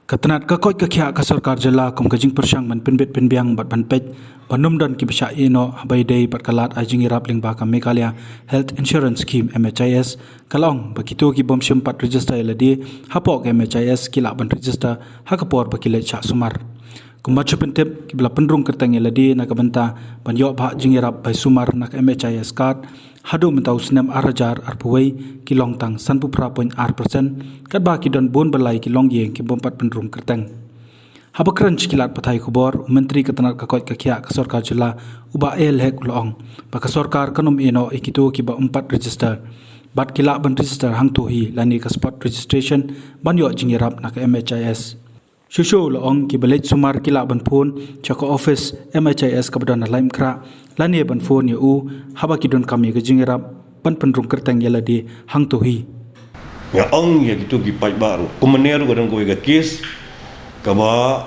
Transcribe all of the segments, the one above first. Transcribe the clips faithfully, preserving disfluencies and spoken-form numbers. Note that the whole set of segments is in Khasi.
Ka tnat ka koit ka khiah ka sorkar jylla kum ka jingpyrshang ban pynbit pynbiang bad ban peit ban ym don kiba shah ïeh noh haba ïadei bad ka lad ai jingïarap lyngba ka Meghalaya Health Insurance Scheme, M H I S, ka la ong ba kito ki bym shym pat register ïa lade hapoh ka M H I S ki lah ban register ha ka por ba ki leit shah sumar. Kumba shu pyntip, kiba la pynrung kyrteng ïa lade na ka bynta ban ïoh bhah jingïarap bai sumar na ka M H I S card haduh mynta u snem ar hajar arphew wei ki long tang sanphew phra point ar percent, katba ki don bun ba lai ki longïing ki bym pat pynrung kyrteng. Haba kren sha ki lad pathai khubor, u Myntri ka tnat ka koit ka khiah ka sorkar jylla, u Bah A L Hek, u la ong ba ka sorkar kan ym ïeh noh ïa kito kiba ym pat register bad ki lah ban register hangto hi lane ka spot registration ban ïoh jingïarap na ka M H I S. Shuh shuh u la ong kiba leit sumar ki lah ban phone sha ka office M H I S kaba don ha Laitumkhrah lane ban phone ïa u haba ki donkam ïa ka jingïarap ban pynrung kyrteng ïa lade hangto hi. Nga ong ïa kito ki paidbah ruh, kumne ruh ka don kawei ka case kaba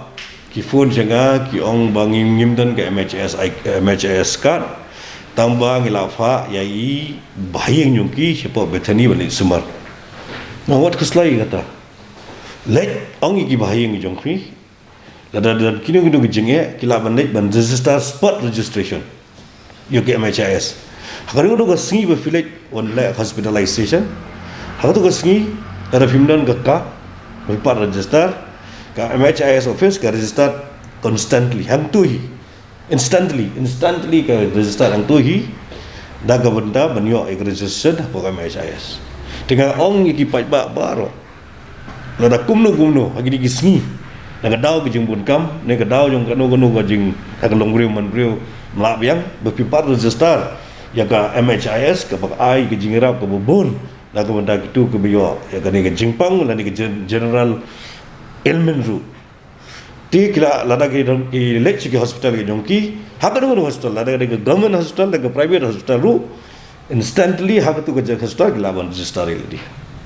ki phone sha nga ki ong ba ngim, ngim don ka M H I S, M H I S card, tangba ngi la phah ïa i bahaïing jong ki shapoh Bethany ban leit sumar. Nga ong wat khuslai kata. Leit ong ïa ki bahaïing jong phi, lada don kino kino ki jingeh, ki lah ban leit ban register, spot registration ïa ka M H I S. Ha kano kano ka sngi ba phi leit wan leh hospitalization, ha kato ka sngi lada phim don ka card ba phi pat register, ka M H I S office ka register constantly, hangto hi. Instantly, instantly ka register hangto hi da ka bynta ban ïoh ïa ka registration hapoh ka M H I S. Te nga ong ïa ki paidbah baroh, lada kumno kumno ha kine ki sngi, na ka daw ka jingbunkam ne ka daw jong kano kano ka jing, ha ka long briew man briew, mlah biang ba phi pat register ïa ka M H I S kaba ai ka jingïarap kaba bun na ka bynta kito kiba ïoh ïa kane ka jingpang lane ka gen-, general ailment ruh. Te ki lah, lada ki don, ki leit sha ki hospital ki jong ki, ha kano kano hospital, lada ka dei ka government hospital, lada ka private hospital ruh, instantly ha kato ka jaka hospital ki lah ban register ïa lade.